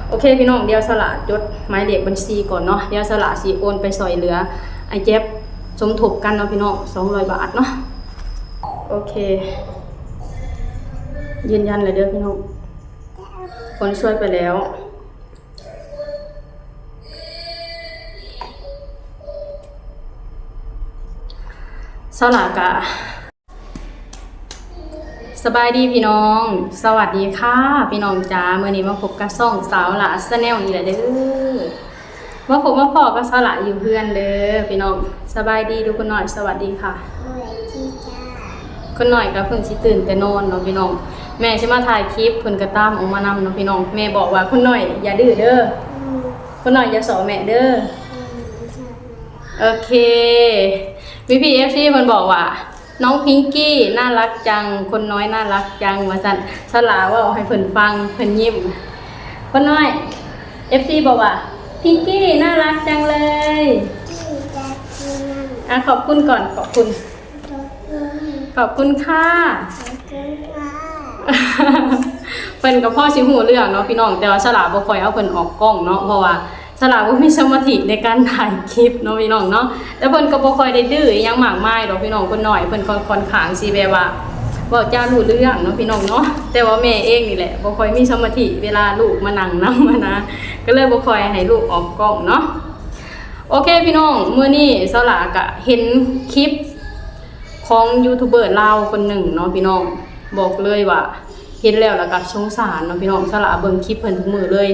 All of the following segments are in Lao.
ໂອເຄພີ່ນ້ອງ, ດຽວສາລາຈົດໝາຍເລກບັນຊີກ່ອນເນາະ, ດຽວສາລາຊິໂອນໄປຊ່ອຍເຫຼືອອ້າຍແຈັບ ສົມທົບກັນເນາະພີ່ນ້ອງ ສອງຮ້ອຍບາດເນາະ. ໂອເຄ ຢືນຢັນແລ້ວເດີພີ່ນ້ອງ, ໂອນຊ່ອຍໄປແລ້ວ. ສາລາກະ ສະບາຍດີພີ່ນ້ອງ, ສະຫວັດດີຄ່ະພີ່ນ້ອງຈ໋າ. ມື້ນີ້ມາພົບກັບຊ່ອງສາວຫຼ້າ Channel ອີກແລ້ວເດີ. ມາພົບມາພໍ້ກັບສາວຫຼ້າຢູ່ເຮືອນເດີພີ່ນ້ອງ. ສະບາຍດີລູກຄົນນ້ອຍ, ສະຫວັດດີຄ່ະ. ສະຫວັດດີຈ້າ. ຄົນນ້ອຍກໍເພິ່ງຊິຕື່ນແຕ່ນອນເນາະພີ່ນ້ອງ. ແມ່ຊິມາຖ່າຍຄລິບ, ເພິ່ນກໍຕາມອອກມານຳເນາະພີ່ນ້ອງ. ແມ່ບອກວ່າຄົນນ້ອຍຢ່າດື້ເດີ. ອືມ. ຄົນນ້ອຍຢ່າສໍ້ແມ່ເດີ. ອືມ. ໂອເຄ. ມີພີ່ ເອັຟຊີ ເພິ່ນບອກວ່າ ນ້ອງພິງກີ້ ໜ້າລັກຈັງ, ຄົນນ້ອຍໜ້າລັກຈັງ ວ່າຊັ້ນ. ສາລາເວົ້າໃຫ້ເພິ່ນຟັງ, ເພິ່ນຍິ້ມ. ຄົນນ້ອຍ ເອັຟຊີ ບອກວ່າ ພິງກີ້ ໜ້າລັກຈັງເລີຍ. ອ່ະ ຂອບຄຸນກ່ອນ, ຂອບຄຸນ. ຂອບຄຸນຄ່ະ. ເພິ່ນກໍພໍຊິຮູ້ເລື່ອງເນາະພີ່ນ້ອງ, ແຕ່ວ່າສາລາບໍ່ຄ່ອຍເອົາເພິ່ນອອກກ້ອງເນາະ, ເພາະວ່າ ສາລາບໍ່ມີສະມາທິໃນການຖ່າຍຄລິບເນາະພີ່ນ້ອງເນາະ. ແຕ່ເພິ່ນກໍບໍ່ຄ່ອຍໄດ້ດື້ອີ່ຫຍັງມາກມາຍດອກພີ່ນ້ອງ, ຄົນນ້ອຍເພິ່ນກໍຄ່ອນຂ້າງຊິແບບວ່າເວົ້າຈາຮູ້ເລື່ອງເນາະພີ່ນ້ອງເນາະ. ແຕ່ວ່າແມ່ເອງນີ້ແຫຼະ ບໍ່ຄ່ອຍມີສະມາທິເວລາລູກມານັ່ງນຳຫັ້ນນະ, ກໍເລີຍບໍ່ຄ່ອຍໃຫ້ລູກອອກກ້ອງເນາະ. ໂອເຄພີ່ນ້ອງ, ມື້ນີ້ສາລາກະເຫັນຄລິບຂອງຢູທູບເບີລາວຄົນໜຶ່ງເນາະພີ່ນ້ອງ, ບອກເລີຍວ່າ ເຫັນແລ້ວລະກະສົງສານເນາະພີ່ນ້ອງ. ສາລາເບິ່ງຄລິບເພິ່ນທຸກມື້ເລີຍ.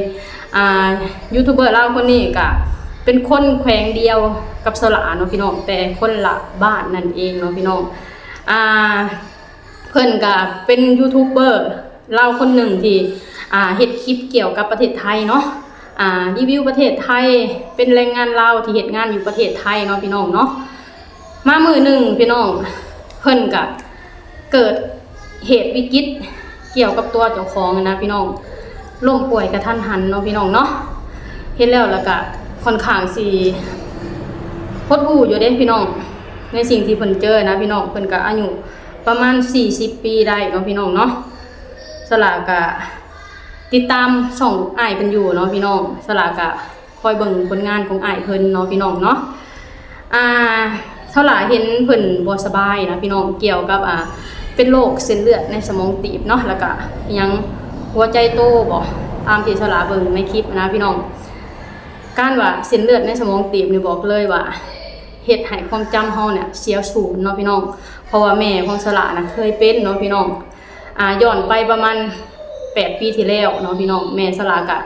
ອ່າ ຢູທູບເບີລາວຄົນນີ້ກະເປັນຄົນແຂວງດຽວກັບສາລາເນາະພີ່ນ້ອງ, ແຕ່ຄົນລະບ້ານນັ້ນເອງເນາະພີ່ນ້ອງ. ອ່າ ເພິ່ນກະເປັນຢູທູບເບີລາວຄົນໜຶ່ງທີ່ ອ່າ ເຮັດຄລິບກ່ຽວກັບປະເທດໄທເນາະ, ອ່າ ຣີວິວປະເທດໄທ, ເປັນແຮງງານລາວທີ່ເຮັດງານຢູ່ປະເທດໄທເນາະພີ່ນ້ອງເນາະ. ມາມື້ໜຶ່ງພີ່ນ້ອງ ເພິ່ນກະເກີດເຫດວິກິດກ່ຽວກັບຕົວເຈົ້າຂອງຫັ້ນນະພີ່ນ້ອງ, ລົ້ມປ່ວຍກະທັນຫັນເນາະພີ່ນ້ອງເນາະ. ເຫັນແລ້ວລະກະຂ້ອນຂ້າງຊິຫົດຫູ່ຢູ່ເດ້ພີ່ນ້ອງ ໃນສິ່ງທີ່ເພິ່ນເຈີນະພີ່ນ້ອງ. ເພິ່ນກະອາຍຸປະມານສີ່ສິບປີໄດ້ເນາະພີ່ນ້ອງເນາະ. ສາລາກະຕິດຕາມຊ່ອງອ້າຍເພິ່ນຢູ່ເນາະພີ່ນ້ອງ, ສາລາກະ ຄອຍເບິ່ງຜົນງານຂອງອ້າຍເພິ່ນເນາະພີ່ນ້ອງເນາະ. ອ່າ ສາວຫຼ້າເຫັນເພິ່ນບໍ່ສະບາຍນະພີ່ນ້ອງ, ກ່ຽວກັບ ອ່າ ເປັນໂລກເສັ້ນເລືອດໃນສະໝອງຕີບເນາະ, ແລ້ວກະອີ່ຫຍັງຫົວໃຈໂຕບໍ ຕາມທີ່ສາວຫຼ້າເບິ່ງໃນຄລິບນະພີ່ນ້ອງ. ການວ່າເສັ້ນເລືອດໃນສະໝອງຕີບນີ້ ບອກເລີຍວ່າເຮັດໃຫ້ຄວາມຈຳເຮົານີ້ເສຍສູນເນາະພີ່ນ້ອງ, ເພາະວ່າແມ່ຂອງສາວຫຼ້ານະເຄີຍເປັນເນາະພີ່ນ້ອງ. ອ່າ ຍ້ອນໄປປະມານແປດປີທີ່ແລ້ວເນາະພີ່ນ້ອງ, ແມ່ສາວຫຼ້າກະ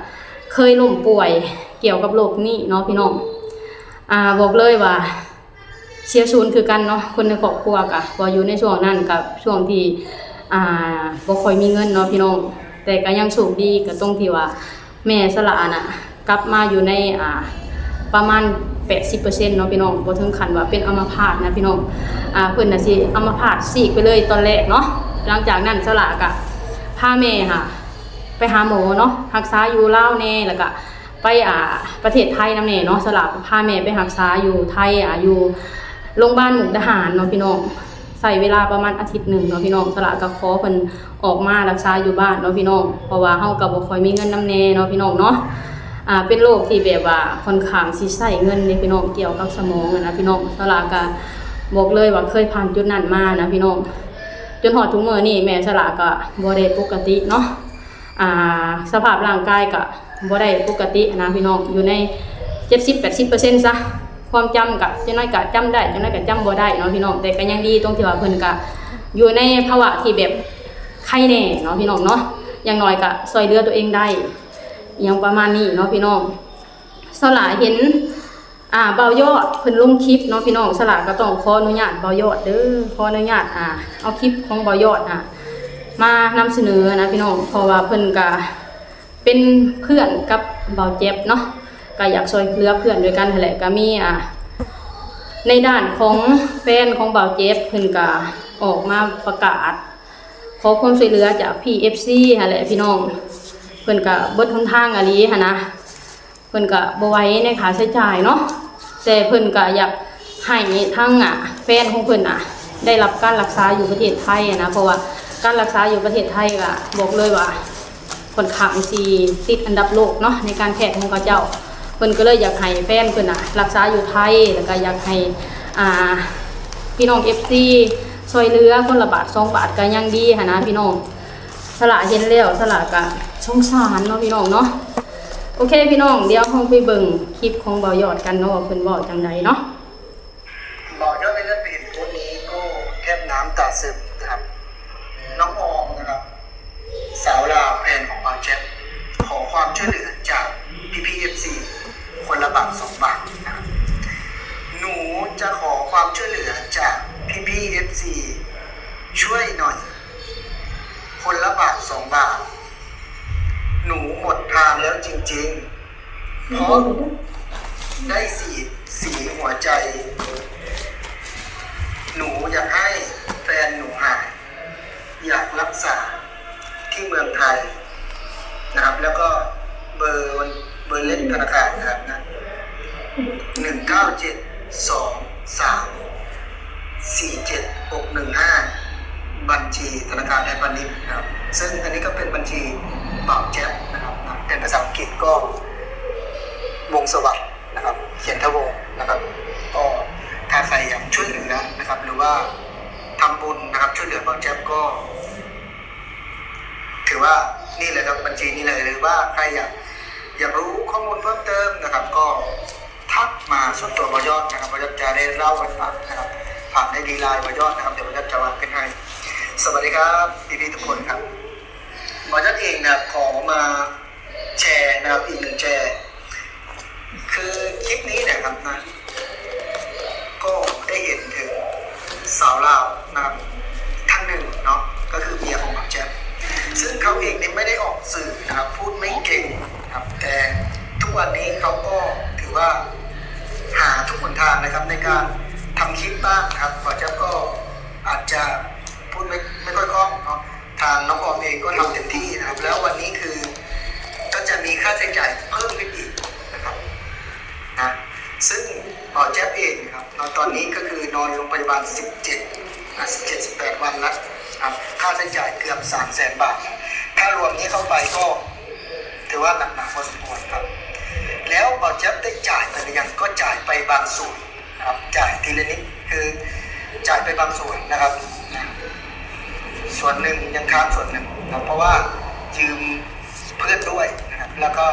ເຄີຍລົ້ມປ່ວຍກ່ຽວກັບໂລກນີ້ເນາະພີ່ນ້ອງ. ອ່າ ບອກເລີຍວ່າເສຍສູນຄືກັນເນາະ, ຄົນໃນຄອບຄົວກະ ເພາະຢູ່ໃນຊ່ວງນັ້ນກະຊ່ວງທີ່ ອ່າ ບໍ່ຄ່ອຍມີເງິນເນາະພີ່ນ້ອງ, ແຕ່ກະຍັງໂຊກດີກະຕົງທີ່ວ່າ ແມ່ສາວຫຼ້ານະ ກັບມາຢູ່ໃນ ອ່າ ປະມານແປດສິບເປີເຊັນເນາະພີ່ນ້ອງ, ບໍ່ເຖິງຂັ້ນວ່າເປັນອຳມະພາດນະພີ່ນ້ອງ. ອ່າ ເພິ່ນນະຊິອຳມະພາດຊີກໄປເລີຍຕອນແລກເນາະ. ຫຼັງຈາກນັ້ນສາວຫຼ້າກະພາແມ່ຫາ ໄປຫາໝໍເນາະ, ຮັກສາຢູ່ລາວແດ່ ແລ້ວກະໄປ ອ່າ ປະເທດໄທນຳແດ່ເນາະ. ສາວຫຼ້າພາແມ່ໄປຮັກສາຢູ່ໄທ ອ່າ ຢູ່ໂລງບານມຸກດາຫານເນາະພີ່ນ້ອງ. ໃຊ້ເວລາປະມານອາທິດໜຶ່ງເນາະພີ່ນ້ອງ, ສາວຫຼ້າກໍຂໍເພິ່ນອອກມາລັກສາຢູ່ບ້ານເນາະພີ່ນ້ອງ, ເພາະວ່າເຮົາກໍບໍ່ຄ່ອຍມີເງິນນຳແດ່ເນາະພີ່ນ້ອງເນາະ. ອ່າ ເປັນໂລກທີ່ແບບວ່າຂ້ອນຂ້າງຊິໃຊ້ເງິນເດ້ພີ່ນ້ອງ, ກ່ຽວກັບສະໝອງຫັ້ນນະພີ່ນ້ອງ. ສາວຫຼ້າກໍບອກເລີຍວ່າເຄີຍຜ່ານຈຸດນັ້ນມານະພີ່ນ້ອງ, ຈົນຮອດທຸກມື້ນີ້ແມ່ສາວຫຼ້າກໍບໍ່ໄດ້ປົກກະຕິເນາະ. ອ່າ ສະພາບຮ່າງກາຍກະບໍ່ໄດ້ປົກກະຕິນະພີ່ນ້ອງ, ຢູ່ໃນເຈັດສິບແປດສິບເປີເຊັນຊະ. ຄວາມຈຳກະ ຈັກໜ້ອຍກະຈຳໄດ້ ຈັກໜ້ອຍກະຈຳບໍ່ໄດ້ເນາະພີ່ນ້ອງ, ແຕ່ກະຍັງດີຕົງທີ່ວ່າເພິ່ນກະຢູ່ໃນພາວະທີ່ແບບໄຄແນ່ເນາະພີ່ນ້ອງເນາະ, ຢ່າງໜ້ອຍກະຊ່ອຍເຫຼືອຕົວເອງໄດ້ ອີ່ຫຍັງປະມານນີ້ເນາະພີ່ນ້ອງ. ສາວຫຼ້າເຫັນ ອ່າ ບ່າວຍອດເພິ່ນລົງຄລິບເນາະພີ່ນ້ອງ, ສາວຫຼ້າກໍຕ້ອງຂໍອະນຸຍາດບ່າວຍອດເດີ, ຂໍອະນຸຍາດ ອ່າ ເອົາຄລິບຂອງບ່າວຍອດ ອ່າ ມານຳສະເໜີນະພີ່ນ້ອງ, ເພາະວ່າເພິ່ນກະເປັນເພື່ອນກັບບ່າວແຈັບເນາະ, ກໍຢາກຊ່ວຍເຫຼືອເພື່ອນດ້ວຍກັນຫັ້ນແຫຼະ. ກໍມີ ອ່າ ໃນດ້ານຂອງແຟນຂອງບ່າວແຈັບ ເພິ່ນກະອອກມາປະກາດຂໍຄວາມຊ່ວຍເຫຼືອຈາກພີ່ ເອັຟຊີ ຫັ້ນແຫຼະພີ່ນ້ອງ, ເພິ່ນກະເບິດຫົນທາງອີ່ຫຼີຫັ້ນນະ. ເພິ່ນກະບໍ່ໄຫວໃນຄ່າໃຊ້ຈ່າຍເນາະ, ແຕ່ເພິ່ນກະຢາກໃຫ້ທາງ ອ່າ ແຟນຂອງເພິ່ນນະ ໄດ້ຮັບການລັກສາຢູ່ປະເທດໄທນະ, ເພາະວ່າການລັກສາຢູ່ປະເທດໄທກະບອກເລີຍວ່າ ຂ້ອນຂ້າງຊິຕິດອັນດັບໂລກເນາະ ໃນການແພດຂອງເຂົາເຈົ້າ. ເພິ່ນກໍເລີຍຢາກໃຫ້ແຟນເພິ່ນນະ ລັກສາຢູ່ໄທ ແລ້ວກໍຢາກໃຫ້ ອ່າ ພີ່ນ້ອງເອັຟຊີຊ່ອຍເຫຼືອຄົນລະບາດສອງບາດກໍຍັງດີຫັ້ນນະພີ່ນ້ອງ. ສະຫຼາເຫັນແລ້ວ ສະຫຼາກໍສົງສານເນາະພີ່ນ້ອງເນາະ. ໂອເຄພີ່ນ້ອງ ດຽວເຮົາໄປເບິ່ງຄລິບຂອງບ່າວຍອດກັນເນາະ ວ່າເພິ່ນເວົ້າຈັ່ງໃດເນາະ. ບ່າວຍອດໄດ້ເລີຍໄປເຫັນໂພສນີ້ກໍແທບນ້ຳຕາຊຶມນະຄັບ. ນ້ອງອອມນະຄັບ ສາວລາວແຟນຂອງບ່າວແຈັບ ຂໍຄວາມຊ່ວຍເຫຼືອຈາກພີ່ໆເອັຟຊີ ຄົນລະບາດສອງບາດນະຄັບ. ໜູຈະຂໍຄວາມຊ່ວຍເຫຼືອຈາກພີ່ໆເອັຟຊີ ຊ່ວຍໜ່ອຍ ຄົນລະບາດສອງບາດ. ໜູໝົດທາງແລ້ວຈິງໆ ເພາະໄດ້ສີດສີຫົວໃຈ. ໜູຢາກໃຫ້ແຟນໜູຫາຍ ຢາກລັກສາທີ່ເມືອງໄທນະຄັບ. ແລ້ວກໍເບີ ເບີເລກທະນາຄານນະຄັບນະ ໜຶ່ງເກົ້າເຈັດສອງສາມສີ່ເຈັດຫົກໜຶ່ງຫ້າ ບັນຊີທະນາຄານໄທພານິດນະຄັບ. ເຊິ່ງອັນນີ້ກໍເປັນບັນຊີບ່າວແຈັບນະຄັບນະ ເປັນພາສາອັງກິດກໍ ວົງສະຫວັດນະຄັບ ຂຽນທະວົງນະຄັບ. ກໍຖ້າໃຄຢາກຊ່ວຍເຫຼືອນະຄັບ ຫຼືວ່າທຳບຸນນະຄັບ ຊ່ວຍເຫຼືອບ່າວແຈັບ ກໍຖືວ່ານີ້ແຫຼະຄັບ ບັນຊີນີ້ເລີຍ. ຫຼືວ່າໃຄຢາກ ຢາກຮູ້ຂໍ້ມູນເພີ່ມເຕີມນະຄັບ ກໍທັກມາສ່ວນຕົວບ່າວຍອດນະຄັບ. ບ່າວຍອດຈະໄດ້ເລົ່າໃຫ້ຟັງນະຄັບ ຜ່ານໄອດີ LINE ບ່າວຍອດນະຄັບ ດຽວບ່າວຍອດຈະວາງຂຶ້ນໃຫ້. ສະຫວັດດີຄັບ ພີ່ໆທຸກຄົນຄັບ. ບ່າວຍອດເອງນະ ຂໍມາ ແຊນະຄັບ ອີກໜຶ່ງແຊ. ຄືຄລິບນີ້ນະຄັບນະ ກໍໄດ້ເຫັນເຖິງສາວລາວນະຄັບ ທ່ານໜຶ່ງເນາະ ກໍຄືເມຍຂອງບ່າວແຈັບ ຊຶ່ງເຂົາເອງນີ້ໄມ່ໄດ້ອອກສື່ນະຄັບ ພູດໄມ່ເກັ່ງນະຄັບ ແຕ່ທຸກວັນນີ້ເຂົາກໍຖືວ່າຫາທຸກຫົນທາງນະຄັບ ໃນການທຳຄລິບບ້າງນະຄັບ. ບ່າວແຈັບກໍອາດຈະພູດໄມ່ ໄມ່ຄ່ອຍຄ່ອງເນາະ ທາງນ້ອງອອມເອງກໍທຳເຕັມທີ່ນະຄັບ. ແລ້ວວັນນີ້ຄືກໍຈະມີຄ່າໃຊ້ຈ່າຍເພີ່ມຂຶ້ນອີກນະຄັບນະ ຊຶ່ງບ່າວແຈັບເອງນະຄັບເນາະ ຕອນນີ້ກໍຄືນອນໂຮງພະຍາບານສິບເຈັດນະ ສິບເຈັດ ສິບແປດວັນລະນະຄັບ ຄ່າໃຊ້ຈ່າຍເກືອບສາມແສນບາດ. ຖ້າລວມນີ້ເຂົ້າໄປກໍຖືວ່າໜັກໜາພໍສົມຄວນຄັບ. ແລ້ວບ່າວແຈັບໄດ້ຈ່າຍໄປຫຼືຍັງ? ກໍຈ່າຍໄປບາງສ່ວນ ນະຄັບ ຈ່າຍທີລະນິດ ຄືຈ່າຍໄປບາງສ່ວນນະຄັບນະ ສ່ວນໜຶ່ງຍັງຄ້າງສ່ວນໜຶ່ງນະ ເພາະວ່າຢືມເພື່ອນດ້ວຍນະຄັບ. ແລ້ວກໍ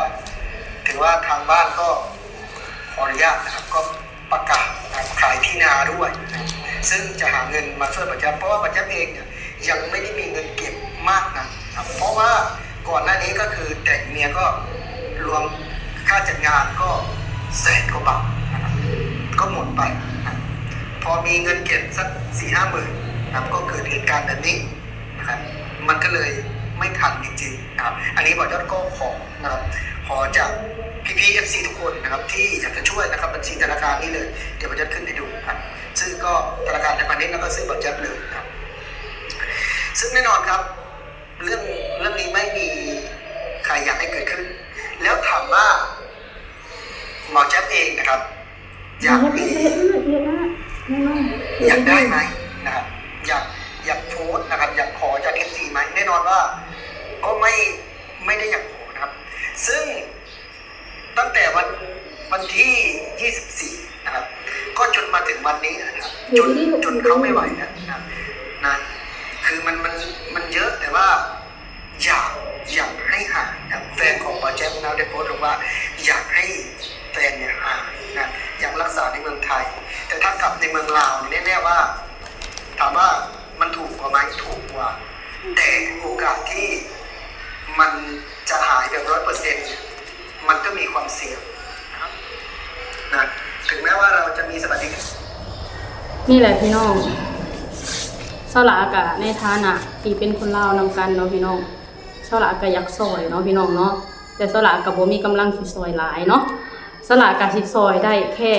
ຖືວ່າທາງບ້ານກໍຂໍອະນຸຍາດນະຄັບ ກໍປະກາດນະຄັບ ຂາຍທີ່ນາດ້ວຍນະ ຊຶ່ງຈະຫາເງິນມາຊ່ວຍບ່າວແຈັບ ເພາະວ່າບ່າວແຈັບເອງເນຍ ຍັງໄມ່ໄດ້ມີເງິນເກັບມາກນະ ເພາະວ່າກ່ອນໜ້ານີ້ກໍຄືແຕ່ງເມຍກໍລວມຄ່າຈັດງານກໍແສນກວ່າບາດນະຄັບ ກໍໝົດໄປນະ. ພໍມີເງິນເກັບສັກສີ່ຫ້າໝື່ນນະ ກໍເກີດເຫດການແບບນີ້ນະຄັບ ມັນກໍເລີຍໄມ່ທັນຈິງໆນະຄັບ. ອັນນີ້ບ່າວຍອດກໍຂໍນະຄັບ ຂໍຈາກພີ່ໆເອັຟຊີທຸກຄົນນະຄັບ ທີ່ຢາກຈະຊ່ວຍນະຄັບ ບັນຊີທະນາຄານນີ້ເລີຍ ດຽວບ່າວຍອດຂຶ້ນໃຫ້ດູນະຄັບ ຊື່ກໍທະນາຄານໄທພານິດ ແລ້ວກໍຊື່ບ່າວແຈັບເລີຍນະຄັບ. ຊຶ່ງແນ່ນອນຄັບ ເລື່ອງ ເລື່ອງນີ້ໄມ່ມີໃຄຢາກໃຫ້ເກີດຂຶ້ນ. ແລ້ວຖາມວ່າບ່າວແຈັບເອງນະຄັບ ຢາກມີ ຢາກໄດ້ໄໝນະຄັບ ຢາກ ຢາກໂພສນະຄັບ ຢາກຂໍຈາກເອັຟຊີໄໝ? ແນ່ນອນວ່າກໍໄມ່ ໄມ່ໄດ້ຢາກຂໍນະຄັບ. ຊຶ່ງ ຕັ້ງແຕ່ວັນ ວັນທີຍີ່ສິບສີ່ນະຄັບ ກໍຈົນມາເຖິງວັນນີ້ນະຄັບ ຈົນ ຈົນເຂົາໄມ່ໄຫວແລ້ວນະ ນະ ຄືມັນ ມັນ ມັນເຍອະ ແຕ່ວ່າຢາກ ຢາກໃຫ້ຫາຍນະ. ແຟນຂອງບ່າວແຈັບນະ ໄດ້ໂພສລົງວ່າຢາກໃຫ້ແຟນເນຍຫາຍນະ ຢາກລັກສາໃນເມືອງໄທ. ແຕ່ຖ້າກັບໃນເມືອງລາວນີ້ແນ່ໆວ່າ ຖາມວ່າມັນຖືກກວ່າໄໝ? ຖືກກວ່າ ແຕ່ໂອກາດທີ່ມັນຈະຫາຍແບບຮ້ອຍເປີເຊັນ ມັນກໍມີຄວາມສ່ຽງນະ ນະ ເຖິງແມ້ວ່າເຮົາຈະມີສະຫວັດດີການ. ນີ້ແຫຼະພີ່ນ້ອງ ສາວຫຼ້າກະໃນຖານະທີ່ເປັນຄົນລາວນຳກັນເນາະພີ່ນ້ອງ ສາວຫຼ້າກະຢາກຊ່ອຍເນາະພີ່ນ້ອງເນາະ ແຕ່ສາວຫຼ້າກະບໍ່ມີກຳລັງຊິຊ່ອຍຫຼາຍເນາະ ສາວຫຼ້າກະຊິຊ່ອຍໄດ້ແຄ່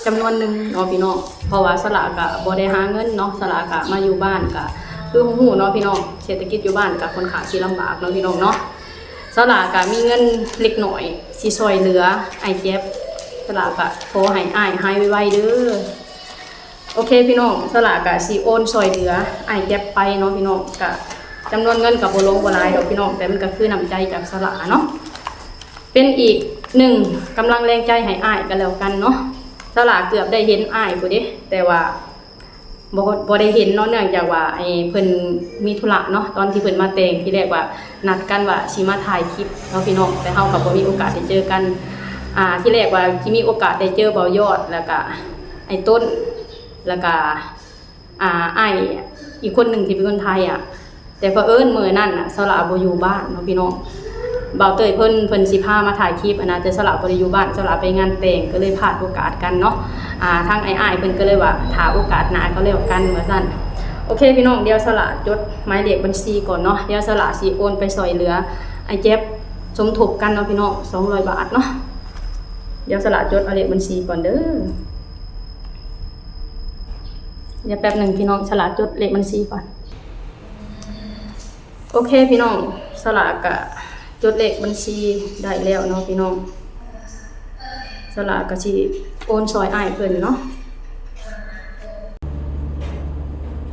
ຈຳນວນໜຶ່ງເນາະພີ່ນ້ອງ ເພາະວ່າສາວຫຼ້າກະບໍ່ໄດ້ຫາເງິນເນາະ ສາວຫຼ້າກະມາຢູ່ບ້ານ ກະຄືຮູ້ໆເນາະພີ່ນ້ອງ ເສດຖະກິດຢູ່ບ້ານກະຂ້ອນຂ້າງຊິລຳບາກເນາະພີ່ນ້ອງເນາະ. ສາວຫຼ້າກະມີເງິນເລັກນ້ອຍຊິຊ່ອຍເຫຼືອອ້າຍແຈັບ ສາວຫຼ້າກະຂໍໃຫ້ອ້າຍຫາຍໄວໆເດີ. ໂອເຄພີ່ນ້ອງ ສາວຫຼ້າກະຊິໂອນຊ່ອຍເຫຼືອອ້າຍແຈັບໄປເນາະພີ່ນ້ອງ ກະ ຈຳນວນເງິນກໍບໍ່ຫຼວງບໍ່ຫຼາຍດອກພີ່ນ້ອງ, ແຕ່ມັນກໍຄືນ້ຳໃຈຈາກສາວຫຼ້າເນາະ, ເປັນອີກໜຶ່ງກຳລັງແຮງໃຈໃຫ້ອ້າຍກັນແລ້ວກັນເນາະ. ສາວຫຼ້າເກືອບໄດ້ເຫັນອ້າຍພຸ້ນເດ້, ແຕ່ວ່າ ບໍ່ ບໍ່ໄດ້ເຫັນເນາະ, ເນື່ອງຈາກວ່າ ໄອ້ ເພິ່ນມີທຸລະເນາະ. ຕອນທີ່ເພິ່ນມາແຕ່ງ ທີແລກວ່ານັດກັນວ່າຊິມາຖ່າຍຄລິບເນາະພີ່ນ້ອງ, ແຕ່ເຮົາກໍບໍ່ມີໂອກາດໄດ້ເຈີກັນ. ອ່າ ທີແລກວ່າຊິມີໂອກາດໄດ້ເຈີບ່າວຍອດ ແລ້ວກະໄອ້ຕົ້ນ ແລ້ວກະ ອ່າ ອ້າຍອີກຄົນໜຶ່ງທີ່ເປັນຄົນໄທອະ. ແຕ່ເຜີອີນມື້ນັ້ນນະ ສາວຫຼ້າບໍ່ຢູ່ບ້ານເນາະພີ່ນ້ອງ, ບ່າວເຕີຍເພິ່ນ ເພິ່ນຊິພາມາຖ່າຍຄລິບຫັ້ນນະ, ແຕ່ສາວຫຼ້າບໍ່ໄດ້ຢູ່ບ້ານ, ສາວຫຼ້າໄປງານແຕ່ງ ກໍເລີຍພາດໂອກາດກັນເນາະ. ອ່າ ທາງອ້າຍໆເພິ່ນກໍເລີຍວ່າຖ້າໂອກາດໜ້າກໍແລ້ວກັນວ່າຊັ້ນ. ໂອເຄພີ່ນ້ອງ, ດຽວສາວຫຼ້າຈົດໝາຍເລກບັນຊີກ່ອນເນາະ, ດຽວສາວຫຼ້າຊິໂອນໄປຊ່ອຍເຫຼືອອ້າຍແຈັບສົມທົບກັນເນາະພີ່ນ້ອງ, ສອງຮ້ອຍບາດເນາະ. ດຽວສາວຫຼ້າຈົດເອົາເລກບັນຊີກ່ອນເດີ. ດຽວແປັບໜຶ່ງພີ່ນ້ອງ, ສາວຫຼ້າຈົດເລກບັນຊີກ່ອນ. ໂອເຄພີ່ນ້ອງ, ສາວຫຼ້າກະຈົດເລກບັນຊີໄດ້ແລ້ວເນາະພີ່ນ້ອງ. ສາວຫຼ້າກະຊິໂອນຊ່ອຍອ້າຍເພິ່ນເນາະ.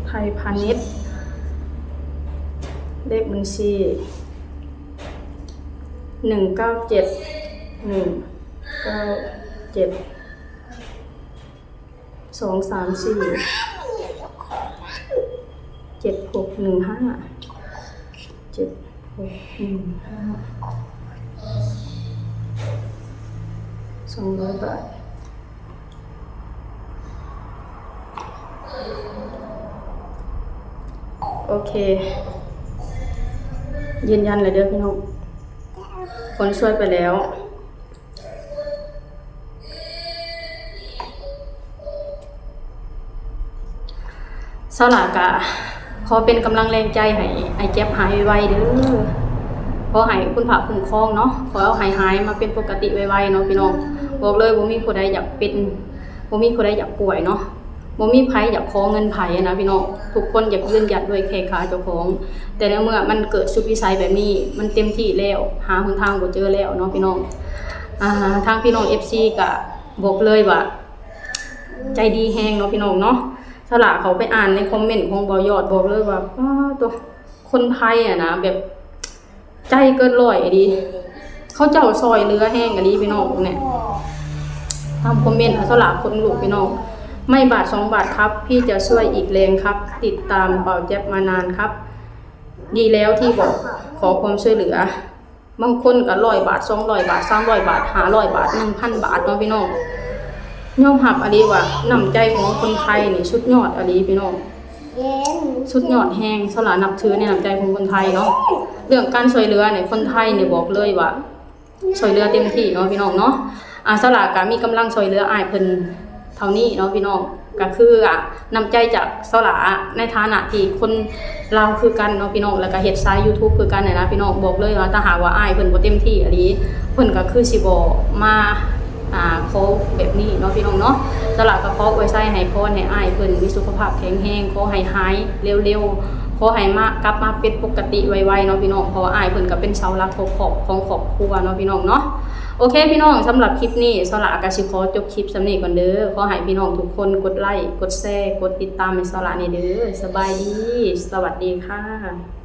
ໄທພານິດ ເລກບັນຊີ ໜຶ່ງເກົ້າເຈັດ ໜຶ່ງເກົ້າເຈັດ ສອງສາມສີ່ ເຈັດຫົກໜຶ່ງຫ້າ ເຈັດຫົກໜຶ່ງຫ້າ ສອງຮ້ອຍບາດ. ໂອເຄ ຢືນຢັນແລ້ວເດີພີ່ນ້ອງ, ໂອນຊ່ອຍໄປແລ້ວ. ສາວຫຼ້າກະຂໍເປັນກຳລັງແຮງໃຈໃຫ້ອ້າຍແຈັບຫາຍໄວໆເດີ, ຂໍໃຫ້ຄຸນພະຄຸ້ມຄອງເນາະ, ຂໍໃຫ້ຫາຍມາເປັນປົກກະຕິໄວໆເນາະພີ່ນ້ອງ. ບອກເລີຍ ບໍ່ມີຜູ້ໃດຢາກເປັນ ບໍ່ມີຜູ້ໃດຢາກປ່ວຍເນາະ, ບໍ່ມີໃຜຢາກຂໍເງິນໃຜນະພີ່ນ້ອງ, ທຸກຄົນຢາກຢືນຢັນດ້ວຍແຂ້ຂາເຈົ້າຂອງ. ແຕ່ໃນເມື່ອມັນເກີດສຸດວິໄສແບບນີ້ ມັນເຕັມທີ່ແລ້ວ, ຫາຫົນທາງບໍ່ເຈີແລ້ວເນາະພີ່ນ້ອງ. ອ່າ ທາງພີ່ນ້ອງເອັຟຊີກະບອກເລີຍວ່າ ໃຈດີແຮງເນາະພີ່ນ້ອງເນາະ. ສາວຫຼ້າເຂົ້າໄປອ່ານໃນຄອມເມັນຂອງບ່າວຍອດ ບອກເລີຍວ່າ ປາໂຕ ຄົນໄທຫັ້ນນະ ແບບໃຈເກີນຮ້ອຍອີ່ຫຼີ, ເຂົາເຈົ້າຊ່ອຍເຫຼືອແຮງອີ່ຫຼີພີ່ນ້ອງ. ເບິ່ງແນ່ ຕາມຄອມເມັນ ສາວຫຼ້າຂົນລຸກພີ່ນ້ອງ. ໄມ້ບາດສອງບາດຄັບ ພີ່ຈະຊ່ວຍອີກແຮງຄັບ, ຕິດຕາມບ່າວແຈັບມານານຄັບ, ດີແລ້ວທີ່ບອກ ຂໍຄວາມຊ່ວຍເຫຼືອ. ບາງຄົນກໍຮ້ອຍບາດ ສອງຮ້ອຍບາດ ສາມຮ້ອຍບາດ ຫ້າຮ້ອຍບາດ ໜຶ່ງພັນບາດເນາະພີ່ນ້ອງ. ຍອມຮັບອີ່ຫຼີວ່ານ້ຳໃຈຂອງຄົນໄທນີ້ສຸດຍອດອີ່ຫຼີພີ່ນ້ອງ, ສຸດຍອດແຮງ. ສາວຫຼ້ານັບຖືໃນນ້ຳໃຈຂອງຄົນໄທເນາະ. ເລື່ອງການຊ່ວຍເຫຼືອນີ້ ຄົນໄທນີ້ບອກເລີຍວ່າຊ່ວຍເຫຼືອເຕັມທີ່ເນາະພີ່ນ້ອງເນາະ. ອ່າ ສາວຫຼ້າກໍມີກຳລັງຊ່ວຍເຫຼືອອ້າຍເພິ່ນ ເທົ່ານີ້ເນາະພີ່ນ້ອງ, ກໍຄື ອ່າ ນ້ຳໃຈຈາກສາວຫຼ້າໃນຖານະທີ່ຄົນລາວຄືກັນເນາະພີ່ນ້ອງ, ແລ້ວກໍເຮັດສາຍຢູທູບຄືກັນຫັ້ນນະພີ່ນ້ອງ. ບອກເລີຍວ່າຖ້າຫາກວ່າອ້າຍເພິ່ນບໍ່ເຕັມທີ່ອີ່ຫຼີ ເພິ່ນກໍຄືຊິບໍ່ມາ ອ່າ ຂໍແບບນີ້ເນາະພີ່ນ້ອງເນາະ. ສາວຫຼ້າກໍຂໍອວຍໄຊໃຫ້ພອນໃຫ້ອ້າຍເພິ່ນມີສຸຂະພາບແຂງແຮງ, ຂໍໃຫ້ຫາຍເລັວໆ, ຂໍໃຫ້ມາ ກັບມາເປັນປົກກະຕິໄວໆເນາະພີ່ນ້ອງ, ເພາະວ່າອ້າຍເພິ່ນກໍເປັນເສົາຫຼັກຂອງຄອບ ຂອງຄອບຄົວເນາະພີ່ນ້ອງເນາະ. ໂອເຄພີ່ນ້ອງ, ສຳລັບຄລິບນີ້ ສາວຫຼ້າກໍຊິຂໍຈົບຄລິບສ່ຳນີ້ກ່ອນເດີ. ຂໍໃຫ້ພີ່ນ້ອງທຸກຄົນກົດໄລ ກົດແຊ ກົດຕິດຕາມໃຫ້ສາວຫຼ້າແດ່ເດີ. ສະບາຍດີ ສະຫວັດດີຄ່ະ.